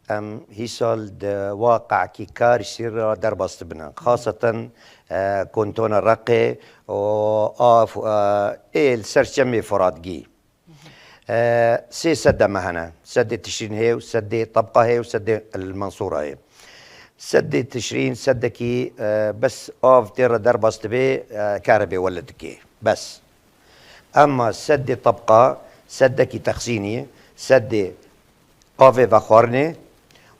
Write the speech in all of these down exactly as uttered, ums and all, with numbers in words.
Em hîsal di waqekî karîsî re derbas dibine. Xaseten, e, kontona Reqê û av, e, ê li ser çemê Firatgî. E, sê sedde me hene. Sedê Tişrîn hê û sedê Tebqa hê û sedê El Mensûra hê. Sedê Tişrîn sedekî, e, bes av tê re derbas dibe, e, karebê wele dike. Bes. Ema sedê Tebqa, sedekî texsînî, sedê avê vexwarinê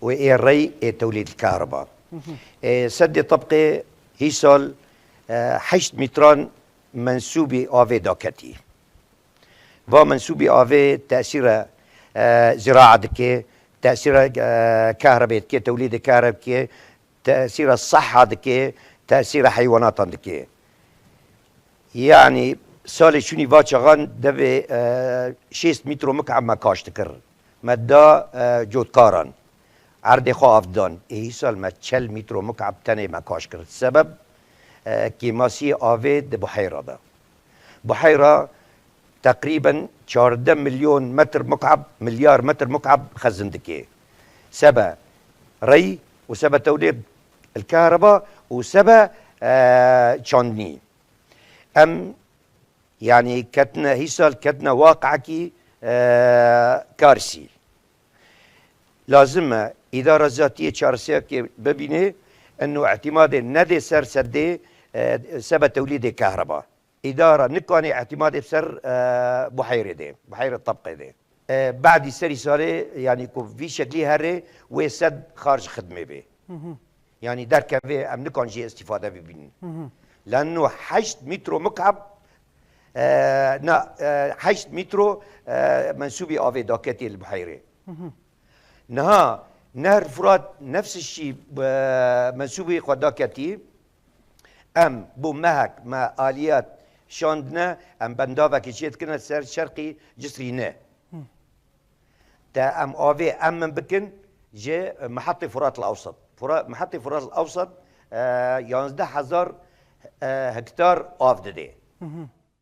û ê rey ê tewlîd kariba. Ê sedê Tebqê hîsal, e, heşt mîtran mensûbî avê daketî. Va mensûbî avê tesîra, e, zîraa dike, tesîra, e, kahrebê dike, tewlîdê kahre dike, tesîra seha dike, tesîra heywanatan dike. Yanî salê şûnî va çaxan devê, e, şêst mîtro mukeb me kaş dikir. Me da, e, cotkaran. Erdê xwe av dan. Ê hîsal me çel mîtro mukeb tenê me kaş kir. Sebeb, e, kêmasiyê avê di buheyra de. Buheyra teqrîben çardeh milyon metr mukeb, milyar metr mukeb xezin dike. Sebe rey û sebe tewlê el-kehreba û sebe, e, çandinî. Em, yanî ketine hîsal, ketine waqekî, e, karsî. Lazim e îdara zatiyê çareseyekê bibîne, eno îtîmadê nedê ser sedê, e, sebe tewlîdê kehreba. Îdara nikanê îtîmadê ser, e, buheyrê dê, buheyrê Tebqê dê. E, badî serî salê, yanî ku vî şeklî herê, wê sed xarj xidmê bê. Yanî derkevê, em nikan jê îstîfade bibînin. Leno heşt mîtro mukeb, e, na, e, heşt mîtro, e, mensûbî avê daketê li buheyrê. Niha Nehr Furat nefs şî, e, mensûbî xwe daketî. Em bo mehek me aliyat şandine, em bendavekê çêdikine ser şerqî Cisrî ne. Te em avê em min bikin ji Mihetê Furat el Ewsat. Fura-, Mihetê Furat el Ewsat, e, yanzdeh hezar, e, hektar av didê.